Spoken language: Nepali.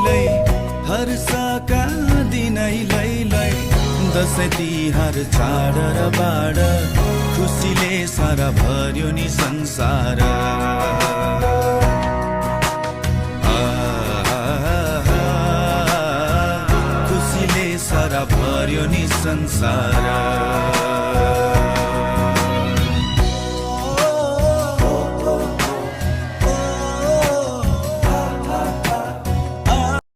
लै हर्षका दिनै लै दसैँ तिहार चाड र बाड खुसीले सारा भर्यो नि संसार खुसीले सारा भर्यो नि संसार